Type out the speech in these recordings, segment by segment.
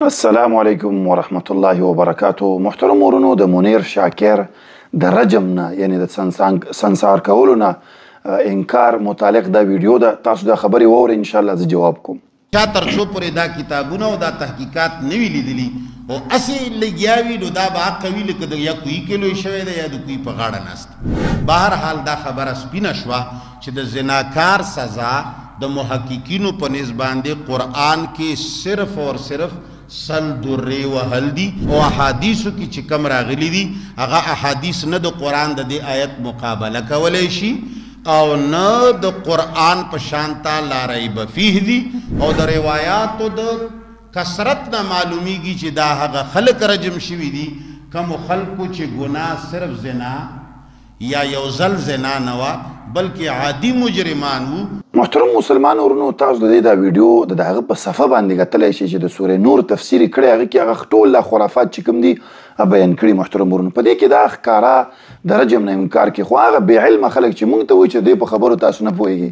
السلام علیکم ورحمت الله وبرکاته. محترم ورونو، د منیر شاکر د رجم نه یعنی د سنسار کولو نه انکار متعلق دا ویډیو ده، تاسو دا خبرې واورئ، ان شاء الله زه جواب کوم. چا تر څو پورې دا کتابونه او دا تحقیقات نه وي لیدلي او هسې لګیا وي، نو دا به حق وي لکه د یا کوهي کې لوی شوی دی یا د کوهي په غاړه ناست. بهرحال دا خبره سپینه شوه چې د زناکار سزا د محققینو په نس باندې قرآن کې صرف اور صرف 100 درې وهل دي، او احادیثو کې چې کم راغلي دي هغه احادیث نه د قرآن د دې آیت مقابله کولی شي او نه د قرآن په شان ته لا ریب فیه دي، او د روایاتو د کثرت نه معلومیږي چې دا هغه خلک رجم شوي دي کومو خلکو چې ګناه صرف زنا یا یو ځل زنا نه وه بلکې عادي مجرمان وو. محترم مسلمان ورونو، تاسو د دې دا ویډیو د هغه په صفحه باندې کتلی شئ چې د سورې نور تفسیر یې کړی، هغه کې هغه ټول دا خرافات چې کوم دي بیان کړي. محترم ورونو، په دې کې دا ښکاره د رجم نه انکار کوي، خو هغه بې علمه خلک چې موږ ته وایي چې دوی په خبرو تاسو نه پوهېږي،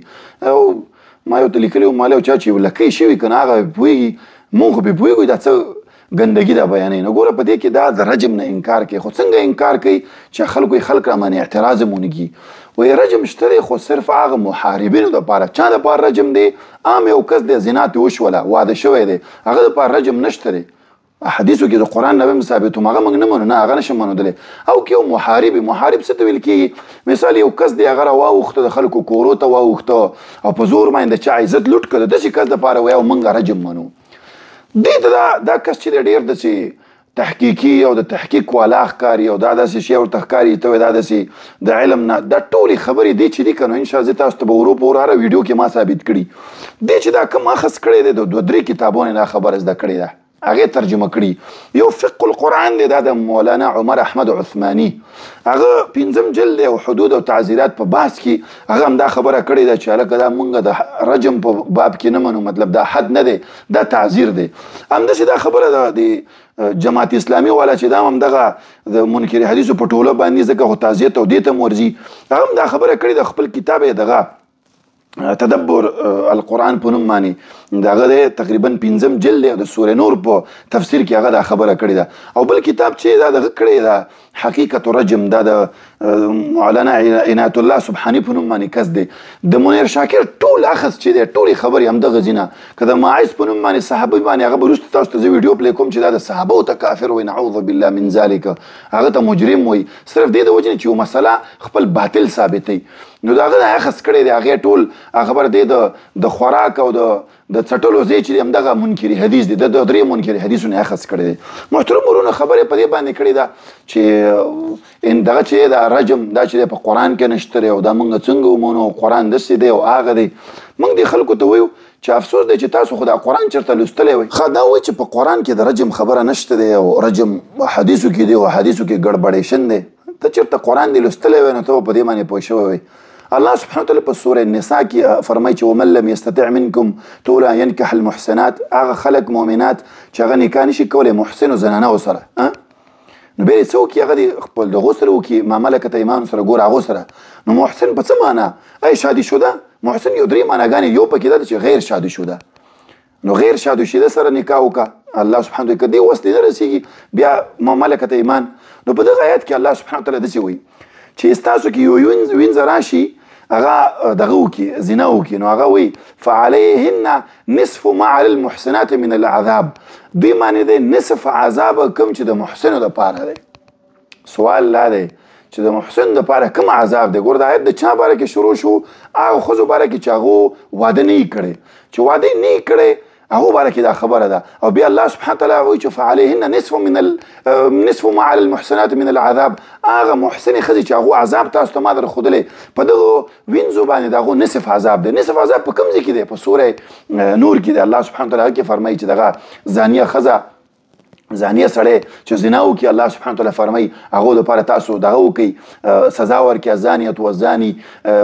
او ما یو ته لیکلي وو، ما له چا چې لکۍ شوي که نه هغه پوهېږي، موږ خو پرې پوهېږو دا څه ګندګي دا بیانوي. نو ګوره په دې کې دا د رجم نه انکار کوي، خو څنګه انکار کوي چې خلکو یې خلک را باندې اعتراض هم ونه کړي. وایي رجم شته دی خو صرف هغه محاربینو دپاره. چا دپاره رجم دی؟ عام یو کس دی، زنا ترې وشوله، واده شوی دی، هغه دپاره رجم نشته دی. احادیثو کې د قرآن نه هم ثابت وم، هغه موږ نه منو، نه هغه نشم منودلی. او که یو محارب، محارب څه ته ویل کېږي؟ مثال یو کس دی هغه راواوښته، د خلکو کورو ته واوښته او په زور باندې د چا عزت لوټ کړ، د داسې کس دپاره وایي او موږ رجم منو. دې ته دا کس چې دی ډېر داسې تحقیقي او د تحقیق والا ښکاري او دا داسې شی ورته ښکاري، ته وایې دا داسې د علم نه، دا ټولې خبرې دې چې دي که نه انشاءالله زه تاسو ته به ورو په ورو هره ویډیو کې ما ثابت کړي. دې چې دا کوم اخذ کړی دی د 2-3 کتابونو دا خبره زده کړې ده، هغې ترجمه کړي. یو فقه القرآن دی، دا د مولانا عمر احمد عثماني، هغه 5 جلد دی او حدود او تعزیرات په بحث کې هغه هم دا خبره کړې ده چې هلکه دا موږ د رجم په باب کې نه منو، مطلب دا حد نه دی، دا تعزیر دی. همداسې دا خبره ده د جماعت اسلامي والا چې دا هم دغه د منکر حدیثو په ټوله باندې ځکه خو تعزیت او دې ته هم ورځي، هغه هم دا خبره کړې ده خپل کتاب یې دغه تدبر القرآن په نوم باندې دغه دی، تقریبا 5 جلد دی او د سورې نور په تفسیر کې هغه دا خبره کړې ده. او بل کتاب چې دا دغه کړی ده حقیقت رجم، دا د مولانا عنایت الله سبحاني په نوم باندې کس دی. د منیر شاکر ټول اخذ چې دی ټولې خبرې همدغه ځینه که د ماعز په نوم باندې صحابه باندې هغه به وروسته تاسو ته زه ویډیو پلی کوم چې دا د صحابو ته کافر وایي، نعوذ بالله من ذلک، هغه ته مجرم وایي، صرف دې د وجې نه چې یو مسله خپل باطل ثابتوي. نو د هغه نه اخذ کړی دی، هغې ټول هغه خبره دی د خوراک او د څټلو ځای چې دی همدغه منکري حدیث دی، د 3 منکري حدیثونه اخذ کړی دی. محترم ورونو، خبرې په دې باندې کړې ده چې ان دغه چې دا رجم دا چې په قرآن کې نشته دی او دا موږ څنګه ومنو، قرآن داسې دی او هغه دی. موږ دې خلکو ته وایو چې افسوس دی چې تاسو خو دا قرآن چېرته لوستلی وئ. ښه دا وایي چې په قرآن کې د رجم خبره نشته دی او رجم حدیثو کې دی او حدیثو کې ګړبړېشن دی. ته چېرته قرآن دې لوستلی وی نو ته به په دې باندې پوه شوی وی. الله سبحانه وتعالی په سورة النساء کې فرمایي چې ومن لم يستطع منكم طولا ينكح المحصنات، هغه خلک مؤمنات چې هغه نکاح نشي کولی محسنو زنانو سره، نو بیا یې څه وکړي؟ هغه دې خپل دغو سره وکړي، ما ملکت ایمان سره، ګوره هغو سره. نو محسن په څه معنا؟ ای شادي شده. محسن یو 3 معناګانې، یو پکې دا ده چې غیر شادي شده، نو غیر شادي شده سره نکاح وکړه. الله سبحانه وتعالی که دې وس دې نه رسېږي بیا ما ملکت ایمان. نو په دغه آیت کې الله سبحانه وتعالی داسې وایي چې ستاسو کې یو وینځه راشي هغه دغه وکړي، زنا وکړي، نو هغه وایي فعليهن نصف ما على المحصنات من العذاب. دوی معنی دی نصف عذاب کوم چې د محسنو دپاره دی. سوال لا دی چې د محسن دپاره کوم عذاب دی؟ ګوره دا آیت د چا باره کې شروع شو؟ هغه ښځو باره کې چې هغو واده نه یي کړی، چې واده یې نه یي کړی هغو باره کې دا خبره ده. او بیا الله سبحانه وتعالی وایي چې فعليهن نصف ما على المحصنات من العذاب. هغه محسنې ښځې چې هغو عذاب تاسو ته ما در ښودلی په دغو وینځو باندې د هغو نصف عذاب دی. نصف عذاب په کوم ځای کې دی؟ په سوره نور کې دی. الله سبحانه وتعالی کې فرمایي چې دغه زانیه ښځه، زانیه سړی چې زنا وکړي، الله سبحانه وتعالی فرمایي هغو دپاره تاسو دغه وکړئ، سزا ورکړئ، الزانیة والزاني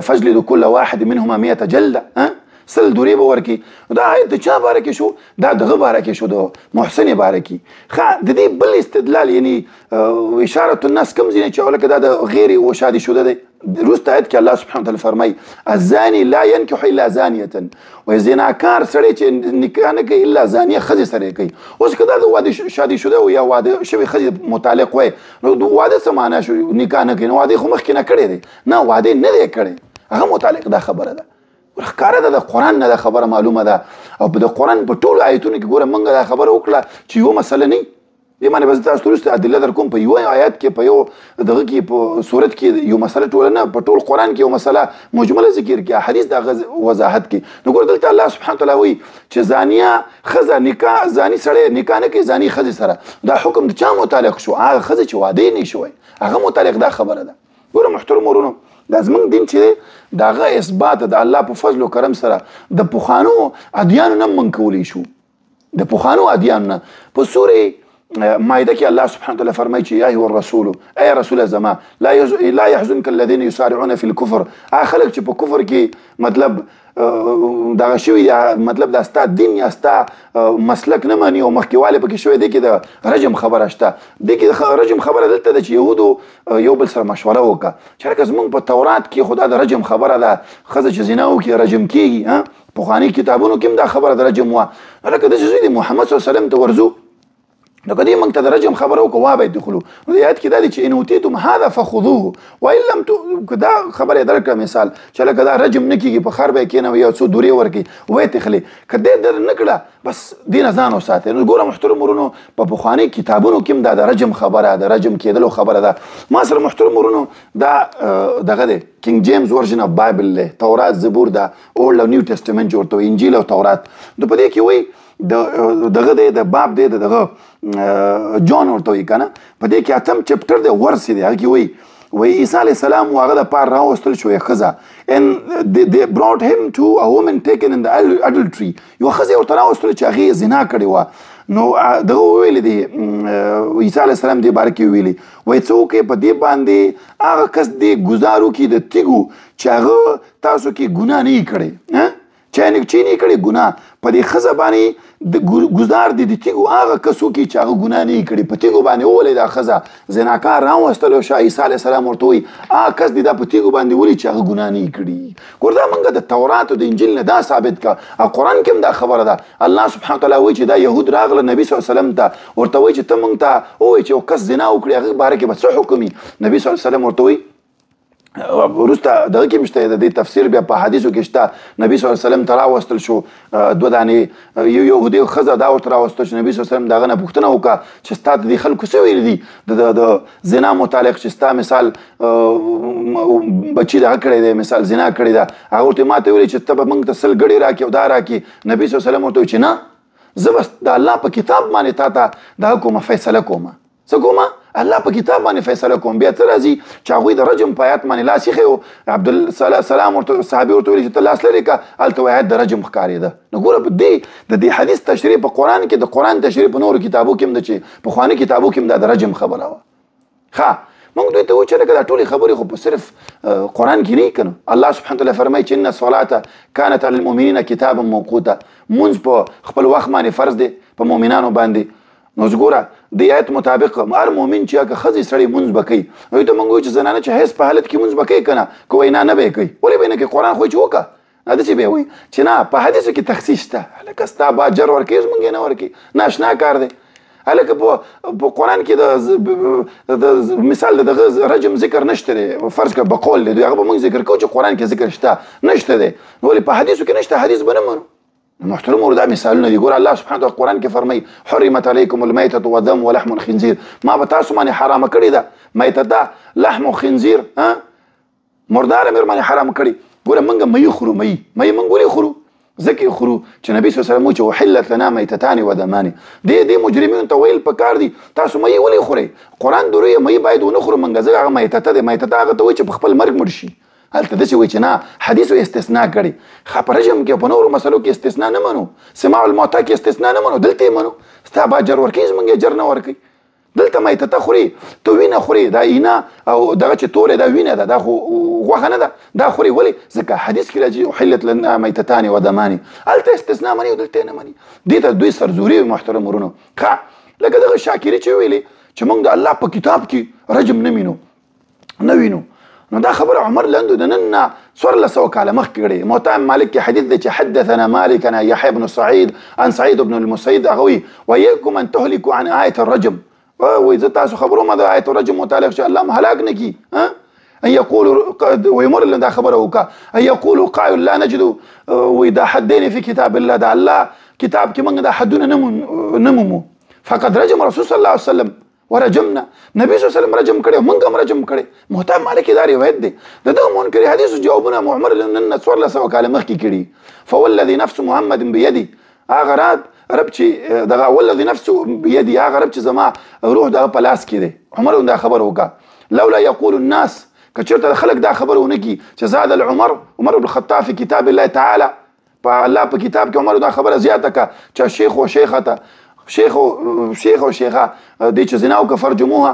فاجلدوا كل واحد منهما 100 جلده، 100 دورې به ورکړي. دا آیت د چا باره کې شو؟ دا دغه باره کې شو، د محسنې باره کې. ښه د دې بل استدلال یعنی اشارة الناس کوم ځای چې لکه دا د غیر و شادي شده دی، وروسته آیت کې الله سبحانه وتعالی فرمایي الزاني لا ينكح الا زانیه، وایي زناکار سړی چې نکاح نه کوي الا زانیه ښځې سره یې کوي. اوس که دا د واده شادي شده او یا واده شوې ښځې متعلق وای، نو د واده څه معنا شو؟ نکاح نه کوي، نو واده خو مخکې نه کړی دی، نه واده نه دی کړی، هغه متعلق دا خبره ده. ښکاره ده، د قرآن نه دا خبره معلومه ده. او په د قرآن په ټولو آیتونو کې ګوره موږ دا خبره وکړه چې یوه مسله نه دې باندې به زه تاسو ته وروسته ادله در کوم. په یو آیت کې، په یو دغه کې، په سورت کې یو مسله ټوله نه، په ټول قرآن کې یو مسله مجمله ذکر کړي، حدیث د هغه وضاحت کوي. نو ګوره دلته الله سبحانه وتعالی وایي چې زانیه ښځه نکاح، زاني سړی نکاح نه کوي زاني ښځې سره. دا حکم د چا متعلق شو؟ هغه ښځې چې واده یې نه شوی، هغه متعلق دا خبره ده. ګوره محترم ورونو، دا زموږ دین چې دی د هغه اثبات د الله په فضل و کرم سره د پخوانو ادیانو نه موږ کولی شو، د پخوانو ادیانو نه. په سورې مائده کې الله سبحانه وتعالی فرمایي چې یا ایها الرسول، ای رسول زما، لا يحزنك الذين يسارعون في الكفر. هغه خلک چې په کفر کې مطلب دغه شوي، مطلب دا ستا دین یا ستا مسلک نه مني او مخکېوالی پکې شوی، دې کې د رجم خبره شته. دې کې د رجم خبره دلته ده چې یهودو یو بل سره مشوره وکړه چې لکه زموږ په تورات کې خو دا د رجم خبره ده، ښځه چې زنا وکړي رجم کېږي، پخواني کتابونو کې هم دا خبره د رجم وه. لکه داسې زوی د محمد صلی الله علیه وسلم ته ورځو، نو که دې موږ ته د رجم خبره وکړه وا به یې دخلو. نو دې آیت کې دا دی چې ان اوتیتم هذا فخذوه وان لم که دا خبره یې درکړه، مثال چې لکه دا رجم نه کېږي، په خر به یې کښېنوي یا څو دورې ورکړي ویې تخلي، که دې در نه کړه بس دې نه ځان وساتئ. نو ګوره محترم ورونو، په پخواني کتابونو کې هم دا د رجم خبره، د رجم کېدلو خبره ده. ما سره محترم ورونو دا دغه دی King James Version of Bible دی، تورات زبور ده، Old او New Testament چې ورته وایي، انجیل او تورات. نو په دې کې وایي دغه دی، د باب دی، د دغه جان ورته وایي که نه، په دې کې اتم chapter دی، verse دی، هغه کې وایي وایي عیسی علیه السلام و هغه دپاره راوستل شوې ښځه، and they brought him to a woman taken in the adultery. یوه ښځه یې ورته راوستله چې هغې زنا کړې وه. نو دغه وویلې دي عیسی علیه السلام دې باره کې وویلي، وایي څه وکړئ په دې باندې هغه کس دې ګزار وکړي د تیږو چې هغه تاسو کې ګناه نه یي کړې، چا نه چې نه کړې ګناه، په دې ښځه باندې د ګزار دې د تیږو هغه کس وکړي چې هغه ګناه نه یي کړې، په تیږو باندې وولې دا ښځه زناکار راوستلو شو. عیسی علیه السلام ورته وایي هغه کس دې دا په تیږو باندې ولي چې هغه ګناه نه یي کړي. ګوره دا موږ د تورات او د انجیل نه دا ثابت کړه، او قرآن کې هم دا خبره ده. الله سبحانه وتعالی وایي چې دا یهود راغله نبي صلی الله علیه وسلم ته، ورته وایي چې ته موږ ته ووایي چې یو کس زنا وکړي هغه باره کې به څه حکم وي؟ نبي صلی الله علیه وسلم ورته وایي، وروسته دغه کې هم شته د دې تفسیر بیا په حدیثو کې شته، نبي صلی الله علیه وسلم ته راوستل شو دوه دانې، یو یهودي ښځه دا ورته راوستل شو. نبي صلی الله علیه وسلم د هغه نه پوښتنه وکړه چې ستا د دې خلکو څه ویلي دي د زنا متعلق، چې ستا مثال بچي دغه کړی دی، مثال زنا کړې ده. هغه ورته ما ته ویلي چې ته به موږ ته 100 ګړې راکړې او دا راکړې. نبي صلی الله علیه وسلم ورته وویل چې نه، زه به د الله په کتاب باندې تا ته دغه کومه فیصله کومه، څه کومه؟ الله په کتاب باندې فیصله کوم. بیا څه راځي چې هغوی د رجم په آیت باندې لاس ایښی و، عبدالسلام ورته صحابي ورته ویلي چې ته لاس لرې کړه، هلته آیت د رجم ښکارېده. نو ګوره په دې د دې حدیث تشریح په قرآن کې، د قرآن تشریح په نورو کتابو کې هم ده چې پخواني کتابو کې هم دا د رجم خبره وه. ښه موږ دوی ته وویل چې لکه دا ټولې خبرې خو په صرف قرآن کې نه که نه. الله سبحانه وتعالی فرمایي چې ان الصلاة كانت على المؤمنین کتابا موقوتا، مونځ په خپل وخت باندې فرض دی په مؤمنانو باندې. نو اوس ګوره د آیت مطابق هر مؤمن چې که ښځې سړی مونځ به کوي، نو ته موږ وایو چې زنانه چې هېڅ په حالت کې مونځ به کوي که نه، که وایي نه نه به یې کوي، ولې به یې نه کوي؟ قرآن خو یې چې وکړه، نه داسې به یې وایي چې نه په حدیثو کې تخصیص شته، هلکه ستا با اجر ورکوي زموږ یې نه ورکوي، ناشنا کار دی. هلکه په قرآن کې د مثال د دغه رجم ذکر نشته دی، فرض کړه بقول دی، دوی هغه به موږ ذکر کوو چې قرآن کې ذکر شته نشته دی، نو ولې په حدیثو کې نشته؟ حدیث به نه منو. محترم ورو دا مثالونه دي. ګوره الله سبحانه وتعالی قرآن کې فرمایي حرمت علیکم المیتة والدم ولحم الخنزیر، ما به تاسو باندې حرامه کړې ده میتته لحم خنزیر، مرداره مې ورباندې حرام کړې. ګوره موږ مې خورو، مې موږ ولې خورو؟ ځکه یې خورو چې نبي صلی الله علیه وسلم چې احلت لنا میتتان ودمان، دې مجرمینو ته ویل پکار دي تاسو مې ولې خورئ؟ قرآن دروي مې باید ونه خورو موږ، ځکه هغه میتته دی، میتته هغه ته وایي چې په خپل مرګ مړ شي. هلته داسې وایي چې نه حدیثو استثنا کړې، ښه په رجم کې په نورو مسلو کې استثنا نه منو، سماع الموتی کې استثنا نه منو، دلته یې منو. ستا به اجر ورکوي زموږ یې اجر نه ورکوي. دلته میتته خوري، ته وینه خوري، دا اینه او دغه چې تورې دا وینه ده، دا خو غوښه نه ده، دا خوري ولې؟ ځکه حدیث کې راځي احلت لنا میتتان ودمان، هلته استثنا مني او دلته یې نه مني. دې ته دوی سرزوري وي محترم ورونو. ښه لکه دغه شاکري چې ویلي چې موږ د الله په کتاب کې رجم نه وینو، نه وینو. نو دا خبره عمر لندو د نن نه 1400 کاله مخکې کړې. موطا مالک کې حدیث دی چې حدثنا مالک عن یحیی بن سعید عن سعید بن المسید، هغه وایي وایاکم ان تهلکوا عن آیة الرجم، وایي زه تاسو خبرو ما د آیة الرجم متعلق چې الله مو هلاک نه کړي. ان يقول ويمر لنا دا خبره وکړه، ان يقول قائل لا نجد وایي دا حدین فی کتاب الله، دا الله کتاب کې موږ دا حدونه نه مومو. فقد رجم رسول صلی الله علیه وسلم ورجمنا، نبی صلی الله علیه وسلم رجم کړی، موږ هم رجم کړی. موطا مالک دا روایت دی. د دغه منکر حدیث جوابونه عمر نن 1400 کاله مخکې کړي. فوالذي نفس محمد بيدي، هغه رب چې دغه والذي نفس بيدي، هغه رب چې زما روح دغه په لاس کې دی. عمر دا خبره وکړه، لولا يقول الناس، که چېرته خلک دا خبره ونه کړي چې زاد العمر، عمر بن الخطاب في کتاب الله تعالی، په الله په کتاب کې عمر دا خبره زیاته کړه چې شیخ و شیخه ته، شیخ او شیخه دې چې زنا وکړه فرجموها،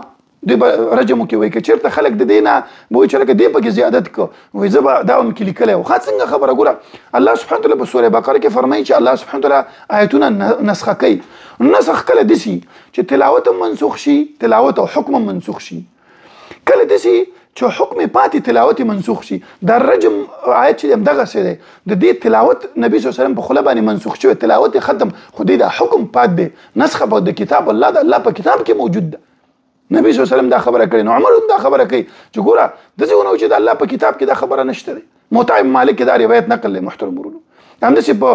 دوی به رجم وکړي. وایي که چېرته خلک د دې نه وایي چې لکه دې پکې زیادت کړو، وایي زه به دا هم کې لیکلی وم. ښه څنګه خبره؟ ګوره الله سبحانه وتعالی په سورة بقره کې فرمایي چې الله سبحانه وتعالی آیتونه نسخه کوي. نسخ کله داسې چې تلاوت هم منسوخ شي، تلاوت او حکم هم منسوخ شي، کله داسې چې حکم پاتې تلاوت منسوخ شي. دا رجم آیت چې همدغسې دی، د دې تلاوت نبی صلی الله علیه وسلم په خوله باندې منسوخ شوی، تلاوت یې ختم، خو دې دا حکم پات دی، نسخه په د کتاب الله د الله په کتاب کې موجود ده. نبی صلی الله علیه وسلم دا خبره کړې، نو عمر هم دا خبره کوي چې ګوره داسې ونه چې د الله په کتاب کې دا خبره نشته دی. موطا مالک کې دا روایت نقل دی محترم ورونو. همداسې په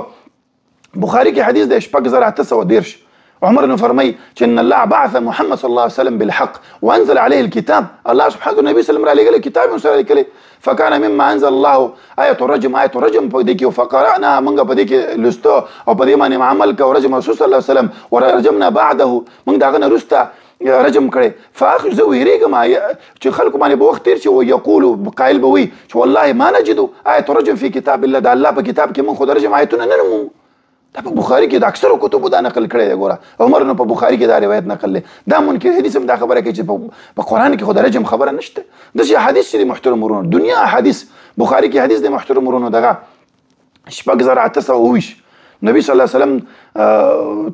بخاري کې حدیث دی 6830، عمر نو فرمایي چې ان الله بعث محمد صلی الله علیه وسلم بالحق وانزل عليه الكتاب، الله سبحانه النبي صلی الله علیه وسلم را لېږلی کتاب یې سره لیکلی. فكان مما انزل الله آیة الرجم، آیة الرجم په دې کې فقرأنا، موږ په دې کې لوستو او په دې باندې عمل کوو، رجم رسول صلی الله علیه وسلم ورجمنا بعده، موږ د هغه نه وروسته رجم کړی. فاخر زه وېرېږم چې خلکو باندې به وخت تېر شي، ویقولو قایل به وي چې والله ما نجد آیة الرجم فی کتاب الله، د الله په کتاب کې موږ خو د رجم آیتونه نه مومو. دا په بخاري کې د اکثرو کتبو دا نقل کړی دی. ګوره عمر نو په بخاري کې دا روایت نقل دی. دا منکر حدیث هم دا خبره کوي چې په قرآن کې خو د رجم خبره نشته. داسې احادیث چې دي محترم ورونو، دنیا احادیث، بخاري کې حدیث دی محترم ورونو دغه 6827، نبی صلی الله علیه وسلم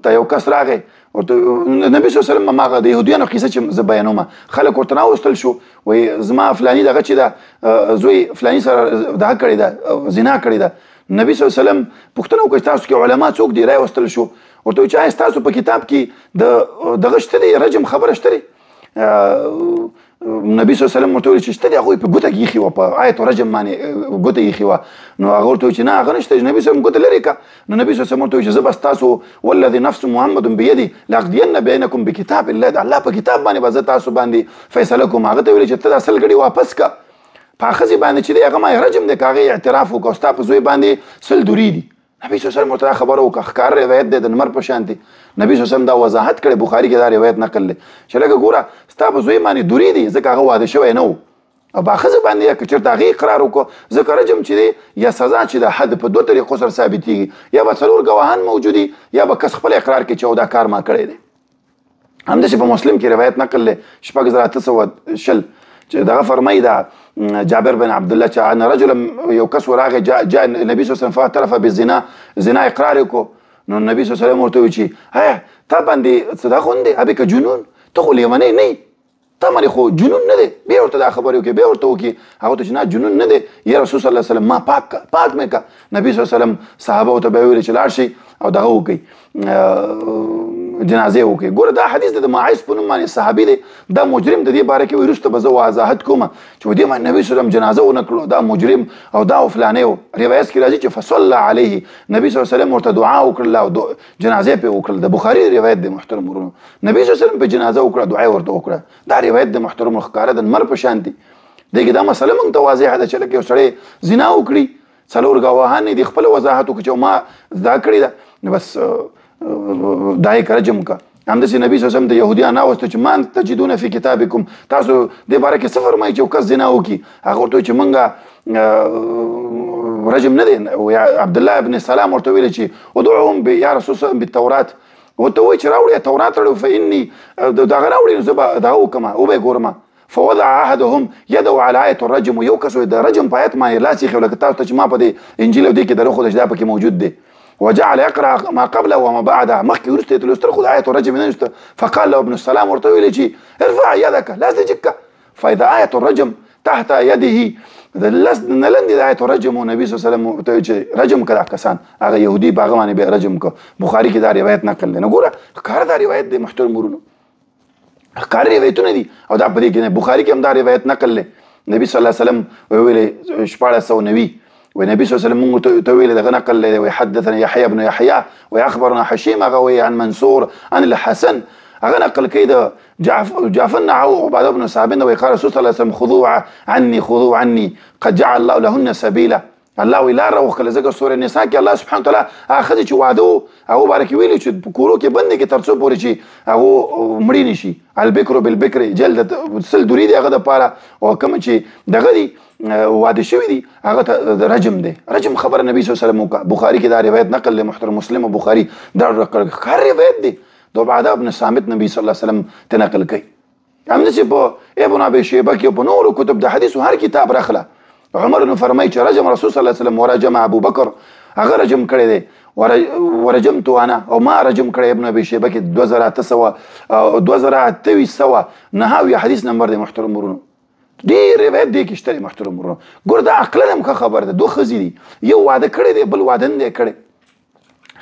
ته یو کس راغی ورته نبی صلی الله علیه وسلم هماغه د یهودیانو قصه چې زه بیانوم، خلک ورته راوستل شو، وایي زما فلاني دغه چې ده زوی فلاني سره دغه کړې ده، زنا کړې ده. نبی صلی الله علیه وسلم پوښتنه وکړه چې تاسو کې علما څوک دي؟ راوستل شو، ورته وایي چې آیا ستاسو په کتاب کې د دغه شته دی، رجم خبره شته دی؟ نبی صلی الله علیه وسلم ورته وویل چې شته دی، هغوی په ګوته کې ایښې وه، په آیت رجم باندې ګوته ایښې وه. نو هغه ورته وویل چې نه هغه نشته، نبی صلی الله علیه وسلم ګوته لرې کړه. نو نبی صلی الله علیه وسلم ورته وویل چې زه به ستاسو والذي نفس محمد بيدي لاقضين بينكم بکتاب الله، د الله په کتاب باندې به زه تاسو باندې فیصله کوم. هغه ته ویل چې ته دا 100 ګړي واپس کړه، په ښځې باندې چې دی هغه ما رجم دی، که هغې اعتراف وکړه، ستا په زوی باندې 100 دورې دي. نبی صلی الله علیه وسلم ورته دا خبره وکړه، ښکاره روایت دی د لمر په شان دی. نبی صلی الله علیه وسلم دا وضاحت کړی، بخاري کې دا روایت نقل دی چې لکه ګوره ستا په زوی باندې دورې دي ځکه هغه واده شوی نه و، او په ښځې باندې که چېرته هغې اقرار وکړو، ځکه رجم چې دی یا سزا چې د حد په دوه طریقو سره ثابتېږي، یا به 4 ګواهان موجود دي، یا به کس خپل اقرار کوي چې او دا کار ما کړی دی. همداسې په مسلم کې روایت نقل دی 6820 چې دغه فرمایي دا جابر بن عبد الله چې ان رجلا یو کس وراغی جاء النبي صلی الله علیه وسلم فاعترف بالزنا، زنا اقرار یې وکړو. نو النبي صلی الله علیه وسلم ورته وویل چې آیا تا باندې څه دا غوندې ابې که جنون، ته خو لیونی نه یې، تا باندې خو جنون نه دی. بیا ورته دا خبرې وکړې، بیا ورته وکړي، هغه ته چې نه جنون نه دی، یا رسول صلی الله علیه وسلم ما پاک کړه، پاک مې کړه. نبی صلی الله علیه وسلم صحابه ته بیا وویل چې لاړ شئ او دغه وکړئ، جنازې وکړي. ګوره دا حدیث د ماعز په نوم باندې صحابي دی، دا مجرم د دې باره کې وروسته به زه وضاحت کوم چې په دې باندې نبی صلی الله علیه وسلم جنازه ونه کړو، دا مجرم او دا فلانی و. روایت کې راځي چې فصلى علیه، نبی صلی الله علیه وسلم ورته دعا وکړله او جنازه پې وکړل. د بخاري روایت دی محترم ورونو، نبی صلی الله علیه وسلم په جنازه وکړه، دعا یې ورته وکړه. دا روایت د محترم ښکاره د لمر په شان دی. دې کې دا مسله موږ ته واضحه ده چې لکه یو سړی زنا وکړي، 4 ګواهان دي خپل وضاحت وکړي چې ما دا کړې ده، نو بس دا یې رجم کړه. همداسې نبی صلی الله علیه وسلم د یهودیان راوسته چې ما تجدون فی کتابکم، تاسو دې باره کې څه فرمایي چې یو کس زنا وکړي؟ هغه ورته وویل چې موږ رجم نه دی. عبدالله ابن سلام ورته ویل چې ادعوهم یا رسول الله بالتورات، ورته ووایي چې راوړي تورات راوړي، فإني دغه راوړي نو زه به دغه وکړم وبه یې ګورم. فوضع احدهم يده على آية الرجم، یو کس د رجم په آیت باندې لاس ایښی و، لکه تاسو ته چې ما په دې انجیل او دې کې درښوده چې دا پکې موجود دی. وجعل يقرأ ما قبله وما بعده، مخکې وروسته یې لوستل خو د آیة الرجم نه نشته. فقال له ابن السلام ورته ویل چې ارفع يدك، لاس دې جګ کړه. فإذا آية الرجم تحت يده. د لس نه لاندې د آیت رجم، نبی صلی الله علیه وسلم ورته چې رجم کړه کسان، هغه يهودي په هغه باندې بیا رجم کو. بخاري کې دا روایت نقل دی. نو ګوره ښکاره دا روایت دی محترم ورونو، ښکاره روایتونه دي. او دا په دې کې بخاري کې هم دا روایت نقل دی. نبی صلی الله علیه وسلم ویلې 1690 والنبي صلى الله عليه وسلم تويل دغه نقل دی. وحدثنا يحيى بن يحيى ويخبرنا حشيم هغه عن منصور عن الحسن هغه نقل کوي د جعفر او عباده بن صابن وقال رسول الله صلى الله عليه وسلم خذوا عني خذوا عني قد جعل الله لهن سبيلا. الله وی لاره وښکله، ځکه سورة نساء کې الله سبحانه وتعالی هغه ښځې چې واده و هغه مبارکې ویلي چې په کورو کې بندې کې تر څو پورې چې هغه مړې نه شي. البکر بالبکر جلد 100 دورې دی هغه دپاره، او کوم چې دغه دي واده شوي دي هغه ته رجم دی. رجم خبره نبی صلی الله علیه وسلم وکړه. بخاري کې دا روایت نقل دی، محترم مسلم او بخاري دا نقل هر روایت دی د عباده بن صامت نبی صلی الله علیه وسلم ته نقل کوي. همداسې په ابن ابي شیبه کې په نورو کتب د حدیثو هر کتاب راخله. عمر نو فرمایي چې رجم رسول صلی الله علیه وسلم ورجم ابو بکر، هغه رجم کړی دی، ورجمت انا او ما رجم کړی. ابن ابي شیبه کې 2800 2809 حدیث نمبر دی محترم ورونو. ډېر روایت دی کې شته دی محترم ورونو. ګوره دا عقلا هم ښه خبره ده. دوه ښځې دي، یو واده کړی دی بل واده نه دی کړی.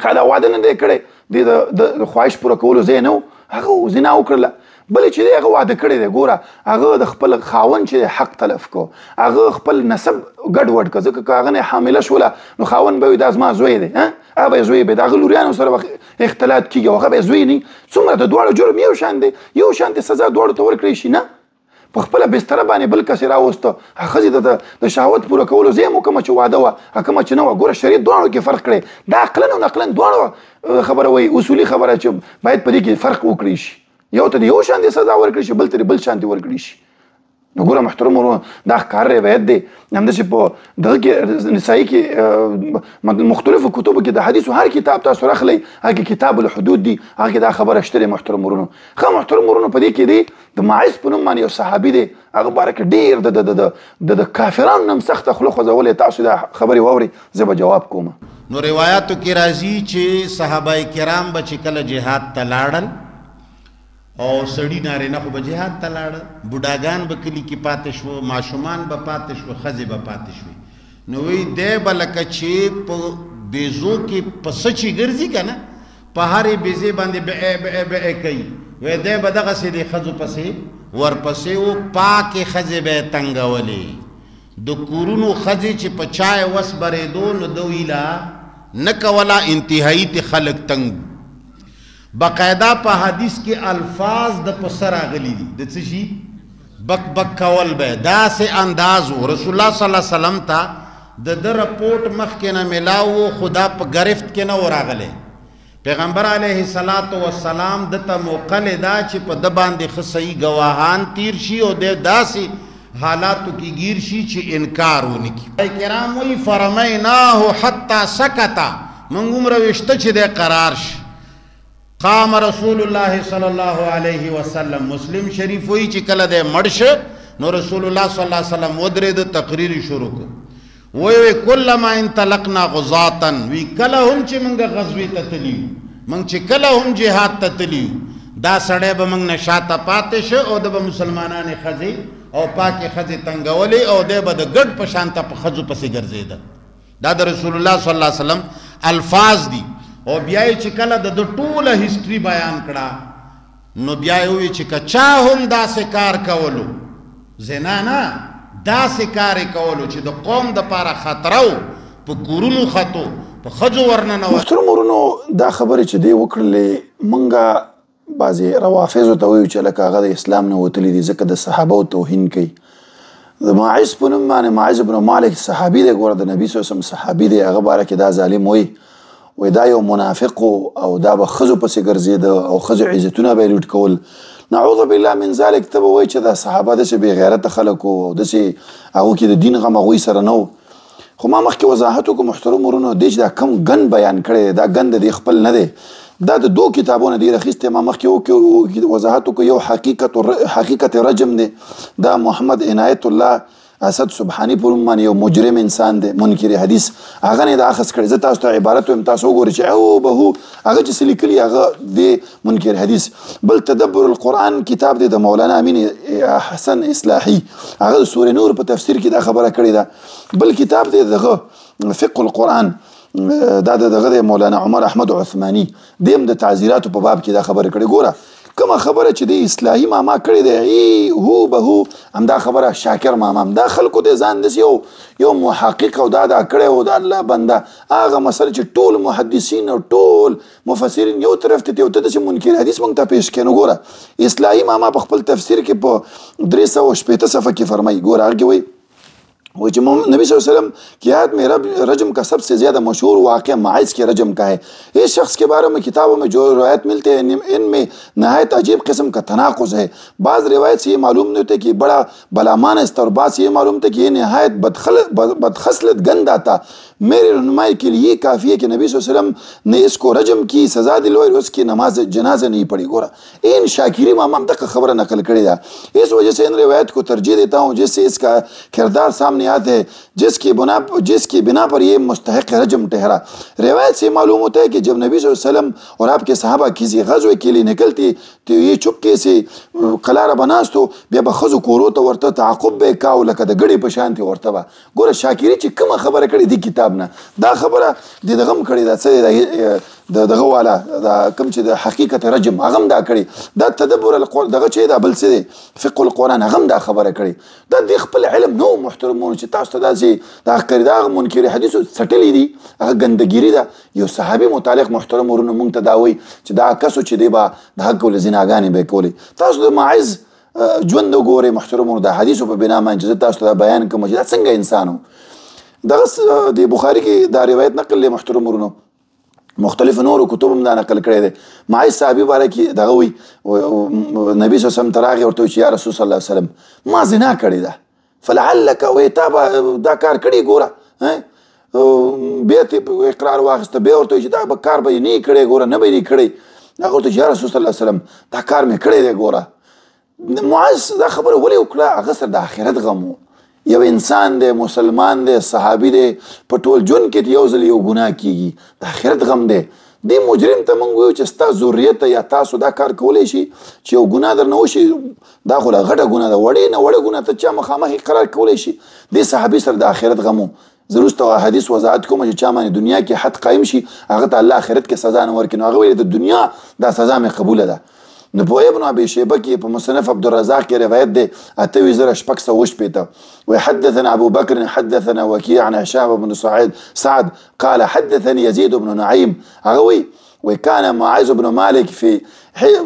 ښه دا واده نه دی کړی، دی د خواهش پوره کولو ځای نه و، هغه زنا وکړله. بل چې دی هغه واده کړی دی، ګوره هغه د خپل خاوند چې دی حق تلف کو، هغه خپل نسب ګډ وډ کړ، ځکه که هغه نه حامله شوله نو خاوند به وي دا زما زوی دی، هغه به یې زوی به د هغه لوریانو سره به اختلاط کېږي او هغه به یې زوی نه. څومره د دواړو جرم یو شان دی، یو شان دی سزا دواړو ته ورکړی شي. نه په خپله بستره باندې بل کس یې راوسته، هغه ښځې ته د شهوت پوره کولو ځای مو کومه چې واده وه کومه چې نه وه. ګوره شریعت دواړو کې فرق کړی، دا عقلا او نقلا دواړو خبره وایي، اصولي خبره چې باید په دې کې فرق وکړی شي. یو ته یو شان دې سزا ورکړي شي، بل ته بل شان دې ورکړي شي. نو ګوره محترم ورونو دا ښکاره روایت دی. همداسې په دغه کې نسایي کې مختلفو کتبو کې د حدیثو هر کتاب تاسو راخلئ، هغه کې کتاب الحدود دی، هغه کې دا خبره شته دی محترم ورونو. ښه محترم ورونو په دې کې دی د ماعز په نوم باندې یو صحابي دی، هغه باره کې ډېر د کافرانو نه هم سخته خوله خوځولې. تاسو دا خبرې واورئ، زه به جواب کوم. نو روایاتو کې راځي چې صحابه کرام به چې کله جهاد ته لاړل او سړي نارینه خو به جهاد ته لاړه، بوډاګان به کلي کې پاتې شو، ماشومان به پاتې شو، ښځې به پاتې شوې. نو وایي دی به لکه چې په بیزو کې پسه چې ګرځي که نه، په هرې بیزې باندې بې بې بې کوي، وایي دی به دغسې د ښځو پسې ورپسې و، پاکې ښځې به یې تنګولې. د کورونو ښځې چې په چا یې وس برېدو نو ده ویله نه کوله، انتهایي تې خلک تنګ. باقاعده په حدیث کې الفاظ د پسه راغلي دي، د څه شي بک بک کول به داسې انداز و. رسول الله صلی الله علیه وسلم ته د ده رپورټ مخکې نه میلاو و، خو دا په ګرفت کې نه و راغلی. پیغمبر علیه الصلاة والسلام ده ته موقع ده چې په ده باندې ښه صحیح ګواهان تیر شي او دی داسې حالاتو کې ګیر شي چې انکار ونه کړي. کرام وایي فرمیناه حتی سکته، موږ هومره ویشته چې دی قرار شي. قام رسول الله صلی الله علیه وسلم، مسلم شریف وایي چې کله دی مړ شه نو رسول الله صلی الله علیه وسلم ودرېده، تقریر یې شروع کړ. وایي کلما انطلقنا غزاة، وی کله هم چې موږ غزوې ته تللي یو، موږ چې کله هم جهاد ته تللي یو، دا سړی به موږ نه شاته پاتې شه او ده به مسلمانانې ښځې او پاکې ښځې تنګولې او دی به د ګډ په شان ته په ښځو پسې ګرځېده. دا د رسول الله صلی الله علیه وسلم الفاظ دي. او بیا یې چې کله د ده ټوله هسټري بیان کړه نو بیا یې وویل چې که چا هم داسې کار کولو، زنا نه، داسې کار یې کولو چې د قوم دپاره خطره و، په کورونو ختو، په ښځو ورننوتو. محترم ورونو دا خبرې چې دی وکړلې، مونږه بعضې روافضو ته وایو چې لکه هغه د اسلام نه وتلي دي، ځکه د صحابو توهین کوي. د ماعز په نوم باندې ماعز بن مالک صحابي دی، ګوره د نبي صلی الله علیه وسلم صحابي دی، هغه باره کې دا ظالم وایي، وایي دا یو منافق او دا به ښځو پسې ګرځېده او ښځو عزتونه به یې لوټ کول. نعوذ بالله من ذلک. ته به وایي چې دا صحابه داسې بې غیرته خلک وو او داسې هغو کې د دین غم هغوی سره نه و. خو ما مخکې وضاحت وکړو محترم ورونو، دی چې دا کم ګن بیان کړی دی، دا ګن د دې خپل نه دی، دا د دوو کتابونو دی راخیستی. ما مخکې وضاحت وکړو، یو حقیقت رجم دی، دا محمد عنایت الله اسد سبحاني په نوم باندې یو مجرم انسان دی، منکر حدیث، هغه نه دا اخذ کړی. زه تاسو ته عبارت وایم، تاسو وګورئ چې او به هغه چې څه لیکلي هغه دی منکر حدیث. بل تدبر القرآن کتاب دی د مولانا امین حسن اصلاحي، هغه د سورې نور په تفسیر کې دا خبره کړې ده. بل کتاب دی دغه فقه القرآن، دا دغه دی مولانا عمر احمد عثماني، دی هم د تعزیراتو په باب کې دا خبره کړې. ګوره کومه خبره چې دی اصلاحي ماما کړې ده، ای هو به هو همدا خبره شاکر ماما هم دا خلکو دی ځان داسې یو محقق او دا دا کړی او دا الله بنده، هغه مسله چې ټول محدثین او ټول مفسرین یو طرف ته دي او ته داسې منکر حدیث موږ ته پیش کړې. نو ګوره اصلاحي ماما په خپل تفسیر کې په 360 صفحه کې فرمایي، ګوره هغه کې وایي وہ جو نبی صلی اللہ علیہ وسلم کی یاد میں رجم کا سب سے زیادہ مشہور واقعہ ماعز کے رجم کا ہے۔ اس شخص کے بارے میں کتابوں میں جو روایت ملتے ہیں ان میں نہایت عجیب قسم کا تناقض ہے۔ بعض روایت سے یہ معلوم نہیں ہوتا کہ بڑا بلامانس تھا اور بعض سے یہ معلوم تھا کہ یہ نہایت بدخصلت گندا تھا۔ میرے رہنمائی کے لیے کافی ہے کہ نبی صلی اللہ علیہ وسلم نے اس کو رجم کی سزا دلوائی اور اس کی نماز جنازہ نہیں پڑھی۔ گورا ان شاکری مامام تک خبر نقل کرے دا، اس وجہ سے ان روایت کو ترجیح دیتا ہوں جس سے اس کا کردار سامنے آتے ہے، جس کی بنا پر یہ مستحق رجم ٹھہرا۔ روایت سے معلوم ہوتا ہے کہ جب نبی صلی اللہ علیہ وسلم اور آپ کے صحابہ کسی غزوے کے لیے نکلتی تو یہ چپکے سے قلاره به ناست و، بیا به ښځو کورو ته ورته تعاقب به یې کاوه لکه د ګړې په شان ورته به. ګوره شاکري چې کومه خبره کړې دې کتاب نه، دا خبره دې دغه هم کړې ده، څه دی د دغه والا دا کوم چې د حقیقت رجم هغه هم دا کړې، دا تدبر القرآن دغه چې دا بل څه دی فقه القرآن هغه هم دا خبره کړې. دا د خپل علم نه و محترمونو چې تاسو ته داسې دا ښکاري، دا هغه منکر حدیثو څټلي دي، هغه ګندګیري ده. یو صحابي متعلق محترم ورونو مونږ ته دا وایي چې دا کسو چې دی به د حق کولې زناګانې به یې کولې. تاسو د ماعز ژوند وګورئ محترمونو، د حدیثو په بنا باندې چې زه تاسو ته دا بیان کوم چې دا څنګه انسان و. دغه د بخاري کې دا روایت نقل دی محترم ورونو، مختلف نورو کتب هم دا نقل کړی دی. ماعز صحابي باره کې دغه وایي نبي صلی الله علیه وسلم ته راغی ورته وایي چې یا رسول صلی الله علیه وسلم ما زنا کړې ده، فلعلک وایي تا به دا کار کړی، ګوره بیا ترې اقرار واخیسته، بیا ورته وایي چې دا به کار به یې نه کړی، ګوره نه به یې کړی. هغه ورته چې یا رسول صلی الله علیه وسلم دا کار مې کړی دی. ګوره معاذ دا خبره ولې وکړه؟ هغه سره د آخرت غم و. یو انسان دی، مسلمان دی، صحابي دی، په ټول ژوند کې یو ځل یو ګناه کیږي، د آخرت غم دی. دې مجرم ته موږ وایو چې ستا ذریت یا تاسو دا کار کولی شي چې یو ګناه درنه وشي، دا خو لا غټه ګناه ده، وړې نه وړه ګناه ته چا مخامخ اقرار کولی شي. دې صحابي سره د آخرت غم و. زه وروسته حدیث وضاحت کوم چې چا باندې دنیا کې حد قایم شي هغه ته الله آخرت کې سزا نه ورکړي. نو هغه ویل د دنیا دا سزا مې قبوله ده. نو په ابن ابي شيبه کې په مصنف عبدالرزاق کې روایت دی 28660، وحدثنا ابو بكر حدثنا وكيع عن هشام بن سعد قال حدثني يزيد بن نعيم، هغه وایي وكان معاذ بن مالك في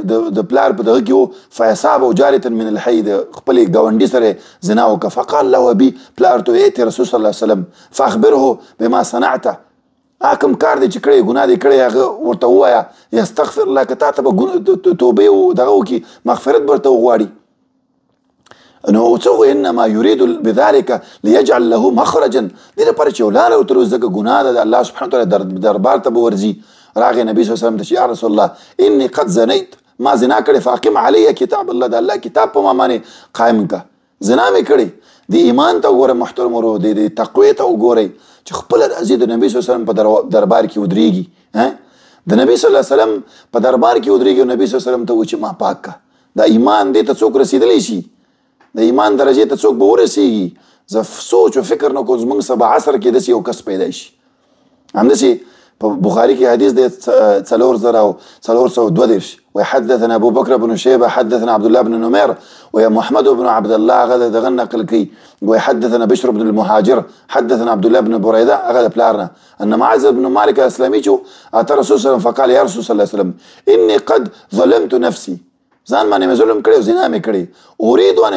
د پلار په دغه کې و، فاصابه جارة من الحي، د خپلې ګاونډي سره زنا وکړه. فقال له ابي، پلار ته ائتي رسول صلى الله عليه وسلم فاخبره بما صنعت، کوم کار دی چې کړی ګناه دی کړی هغه ورته ووایه، یستغفر لک، تا ته به توبې دغه وکړي، مغفرت به ورته وغواړي. نو څه خو انما یرید بذلک لیجعل له مخرجا، دې لپاره چې یو لاره ورته وروزي، ځکه ګناه ده، د الله سبحانه وتعالی دربار ته به ورځي. راغی نبی صلی الله علیه وسلم ته چې یا رسول الله انی قد زنیت، ما زنا کړې، فاقم علی کتاب الله، د الله کتاب په ما باندې قایم کړه، زنا مې کړې. دې ایمان ته وګوره محترم ورو، دې تقوی ته وګورئ چې خپله راځي د نبی صلی الله علیه وسلم په دربار کې ودرېږي، د نبی صلی الله علیه وسلم په دربار کې ودرېږي او نبی صلی الله علیه وسلم ته وایي چې ما پاک کړه. دا ایمان دې ته څوک رسېدلی شي؟ د ایمان درجې ته څوک به ورسېږي؟ زه سوچ او فکر نه کوم زموږ سبا عصر کې داسې یو کس پیدا شي. همداسې په بخاري کې حدیث دی 4432، وحدثنا ابو بكر بن شيبه حدثنا عبد الله بن نمير ويا محمد بن عبد الله هغه دغه نقل کوي، وحدثنا بشر بن المهاجر حدثنا عبد الله بن بريده هغه پلارنا ان معاذ بن مالك الاسلمي اتى رسول الله فقال يا رسول الله صلى الله عليه وسلم اني قد ظلمت نفسي، ځان باندې مې ظلم کړی او زنا مې کړې، اريد ان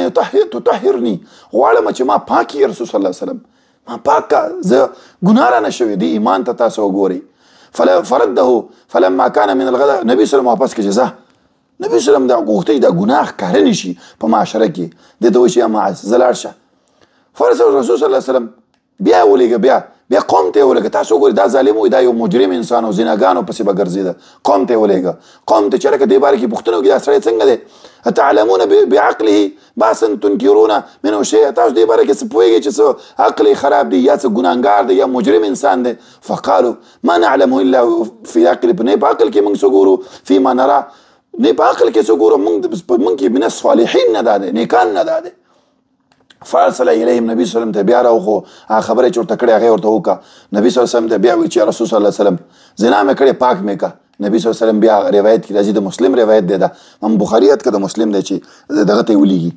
تطهرني، غواړم چې ما پاک کړې رسول صلی الله علیه وسلم، ما پاک کړه، زه ګناه رانه شوې. دې ایمان ته تاسو وګورئ. فرده فلما كان من الغداء، نبی صلی الله علیه وسلم واپس کې جزا، نبی صلی الله علیه وسلم دا غوښتي دا ګناه ښکاره نه شي په معاشره کې، دې ته وایي چې یا معاذ زه لاړ شه. فرسل رسول صلی الله علیه وسلم بیا ولېږه، بیا بیا قوم ته ولېږه. تاسو وګورئ دا ظالم وي، دا یو مجرم انسان او زناګانو پسې به ګرځېده. قوم ته ولېږه، قوم ته چې لکه دې باره کې پوښتنه وکړي دا سړی څنګه دی؟ اتعلمون بعقله باسا تنکرون منه شیئا، تاسو دې باره کې څه پوهېږئ چې څه عقل یې خراب دی یا څه ګناهګار دی یا مجرم انسان دی؟ فقالو ما نعلم الا فی عقل، نه په عقل کې موږ څه ګورو، فيما نرى، نه په عقل کې څه ګورو، موږ کې من الصالحین نه دا دی، نیکان نه دا دی. فارسل الیهم نبی صلی الله علیه وسلم ته بیا راوخو، هغه خبرې چې ورته کړې هغه یې ورته وکړه. نبی صلی الله علیه وسلم ته بیا ویل چې رسول صلی الله علیه وسلم زنا مې کړې پاک مې کړه. نبی صلی الله علیه وسلم بیا روایت کې راځي، د مسلم روایت دی، دا هم بخاري یاد که د مسلم دی چې دغه ته یې ولیږي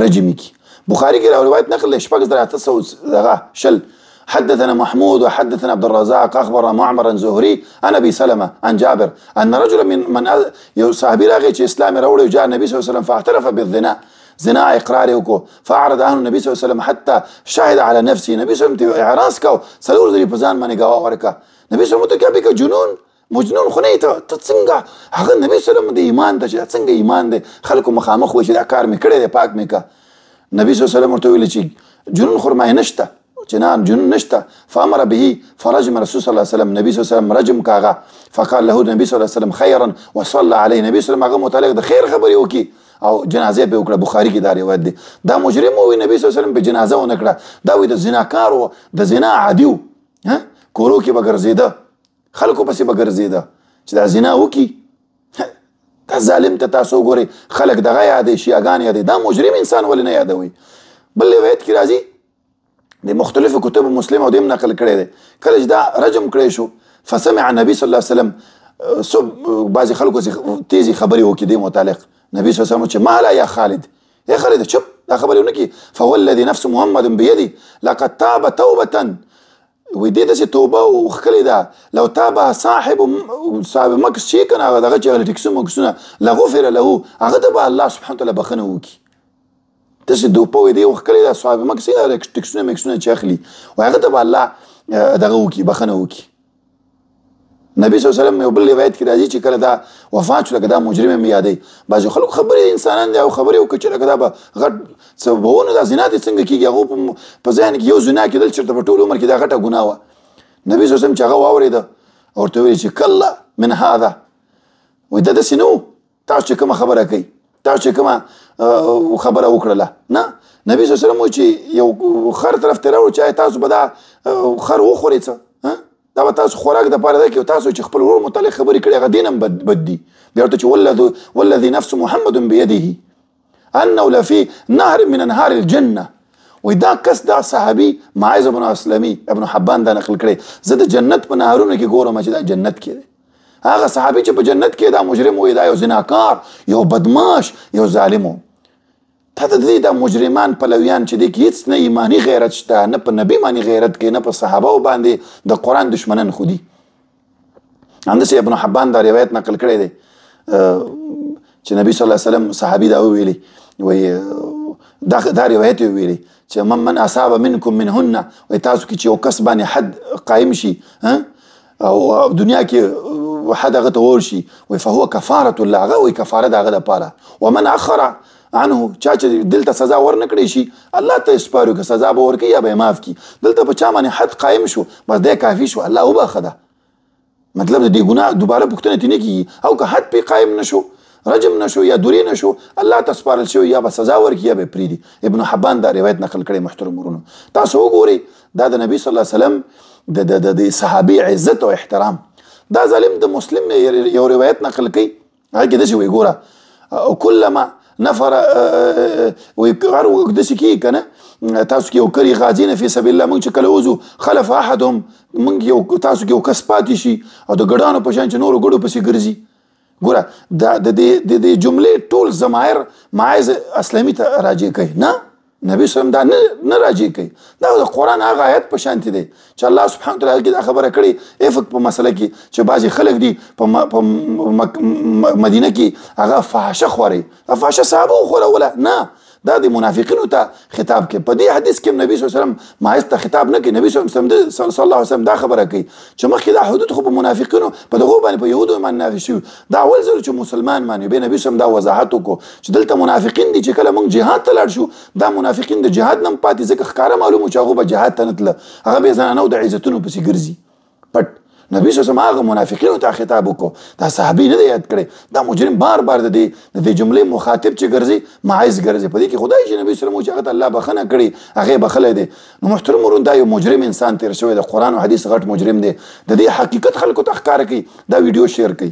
رجم یې کړي. بخاري کې روایت نقل دی 6820. حدثنا محمود وحدثنا عبد الرزاق اخبرنا معمر عن زهري عن ابي سلمه عن جابر ان رجلا من یو صحابي راغی چې اسلام یې راوړی، جاء النبي صلی الله علیه وسلم فاعترف بالزنا، زنا اقرار وکړو، فاعرض عنه النبي صلی الله علیه وسلم حتى شهد على نفسه. نبی صلی الله علیه وسلم ته اعراض کو، څلور ځلې په ځان باندې ګواه ورکړه. نبی صلی الله علیه وسلم ته بك جنون، مجنون خو نه یې ته، ته څنګه هغه نبی صلی الله علیه وسلم د ایمان ته چې دا څنګه ایمان دی، خلکو مخامخ وایي چې دا کار مې کړی دی پاک مې کړه. نبی صلی الله علیه وسلم ورته ویل چې جنون خو ما نشته، چې نه جنون نشته. فامر به فرجم رسول صلی الله علیه وسلم، نبی صلی الله علیه وسلم رجم کاغه. فقال له النبي صلی الله علیه وسلم خيرا وصلى عليه. نبی صلی الله علیه وسلم هغه متعلق د خیر خبرې وکړي او جنازه به وکړه. بخاري کې دا روایت دی. دا مجرم وي، نبی صلی الله علیه وسلم په جنازه ونه کړه. دا وي د زناکار و، د زنا عادي و، کورو کې به ګرځېده، خلکو پسې به ګرځېده چې دا زنا وکړي. دا ظالم ته تاسو وګورئ، خلک دغه یادوي، شیعهګان یادوي، دا مجرم انسان ولې نه یادوي؟ بل روایت کې راځي د مختلفو کتب مسلم او دیم نقل کړی دی، کله چې دا رجم کړی شو فسمع النبي صلی الله علیه وسلم سب بعضې خلکو تیزې خبرې وکړي دې متعلق. نبی صلی الله علیه وسلم چې مالا یا خالد، یا خالد چپ، دا خبرې ونه کړي. فوالذي نفس محمد بيدي لقد تاب توبة، وی دې داسې توبه وښکلې ده، لو تاب صاحب مکس چې که نه هغه دغه چې هغه ټیکسو مکسونه لغفر له، هغه ته به الله سبحانه وتعالی بخښنه وکړي. داسې دوپه وي دې وښکلې ده، صاحب مکس یې ټیکسونه مکسونه چې اخلي، وایي هغه ته به الله دغه وکړي، بخښنه وکړي. نبی صلی الله علیه وسلم یو بل روایت کې راځي چې کله دا وفات شو، لکه دا مجرم هم یادوي. بعضې خلکو خبرې انسانان دي او خبرې وکړي چې لکه دا به غټ څه به ونه، دا زنا دې څنګه کېږي؟ هغو په ذهن کې یو زنا کېدل چېرته په ټول عمر کې دا غټه ګناه وه. نبی صلی الله علیه وسلم چې هغه واورېده ورته ویل چې کله من هذا، وایي دا داسې نه و، تاسو چې کومه خبره کوئ، تاسو چې کومه خبره وکړله نه. نبی صلی الله علیه وسلم وایي چې یو خر طرف ته راوړو چې آیا تاسو به دا خر وخورئ څه، دا به تاسو خوراک دپاره ده کې تاسو چې خپل ورور متعلق خبرې کړې هغه دین هم بد دي. بیا ورته چې والذي نفس محمد بيده انه لفي نهر من انهار الجنه. وایي دا کس، دا صحابي معاذ بن اسلمي ابن حبان دا نقل کړی، زه د جنت په نهرونو کې ګورم چې دا جنت کې دی. هغه صحابي چې په جنت کې دا مجرم وي، دا یو زناکار، یو بدماش، یو ظالم و. تا د دې دا مجرمان پلویان چې دې کې هېڅ نه ایماني غیرت شته، نه په نبي باندې غیرت کوي، نه په صحابه باندې، د قرآن دشمنان خو دي. همداسې ابن حبان دا روایت نقل کړی دی چې نبی صلی الله علیه وسلم صحابي دا وویلي، وایي دا روایت یې وویلي چې من اصاب منکم منهن، وایي تاسو کې چې یو کس باندې حد قایم شي او دنیا کې حد هغه ته ورشي، وایي فهو کفارة الله، هغه وایي کفاره د هغه لپاره. ومن اخر عنه، چا چې دلته سزا ورنه کړی شي الله ته یې سپارو، که سزا به ورکوي یا به یې معاف کړي. دلته په چا باندې حد قایم شو بس دی کافي شو، الله وبخښه ده، مطلب د دې ګناه دوباره پوښتنه ترې نه کېږي. او که حد پرې قایم نه شو، رجم نه شو یا دورې نه شو، الله ته سپارل شوی، یا به سزا ورکړي یا به یې پرېږدي. ابن حبان دا روایت نقل کړی. محترم ورونو تاسو وګورئ دا د نبی صلی الله علیه وسلم د صحابي عزت او احترام. دا ظالم د مسلم یو روایت نقل کوي، هغه کې داسې وایي، ګوره کلما نفر وایي هر وخت داسې کېږي که نه، تاسو کې یو کلي غازي نه فی سبیل الله، موږ چې کله وځو خلف احدهم، موږ یو تاسو کې یو کس پاتې شي او د ګډانو په شان چې نورو ګډو پسې ګرځي. ګوره دا د دې جملې ټول ضمایر معاذ اسلمي ته راجع کوي، نه نبی صلی الله علیه وسلم دا نه راجع کوي. دا د قرآن هغه آیت په شانتې دی چې الله سبحانه وتعالی کې دا خبره کړې افک په مسله کې چې بعضې خلک دي په مدینه کې هغه فحشه خوري، دا فحشه صحابه وخوروله نه، دا د منافقینو ته خطاب کوي. په دې حدیث کې نبی صلی الله علیه وسلم ماعز ته خطاب نه کوي. نبی صلی الله علیه وسلم دا خبره کوي چې مخکې دا حدود خو په منافقینو په دغو باندې په یهودو باندې نافذ شوي، دا اول ځل چې مسلمان باندې به نبی صلی الله علیه وسلم دا وضاحت وکړو چې دلته منافقین دي چې کله موږ جهاد ته لاړ شو دا منافقین د جهاد نه پاتې، ځکه ښکاره معلومه چې هغه به جهاد ته نه تله، هغه به زنانو د عزتونو پسې ګرځي پټ. نبی صلی الله علیه وسلم هغه منافقینو ته خطاب وکړو، دا صحابي نه دی یاد کړی. دا مجرم بار بار د دې جملې مخاطب چې ګرځي ماعز ګرځي. په دې کې خدای چې نبی صلی الله علیه وسلم چې هغه ته الله بخښنه کړې هغه یې بخښلی دی. نو محترم ورون دا یو مجرم انسان تېر شوی د قرآن او حدیث غټ مجرم دی. د دې حقیقت خلکو ته ښکاره کوي، دا ویډیو شیر کوي.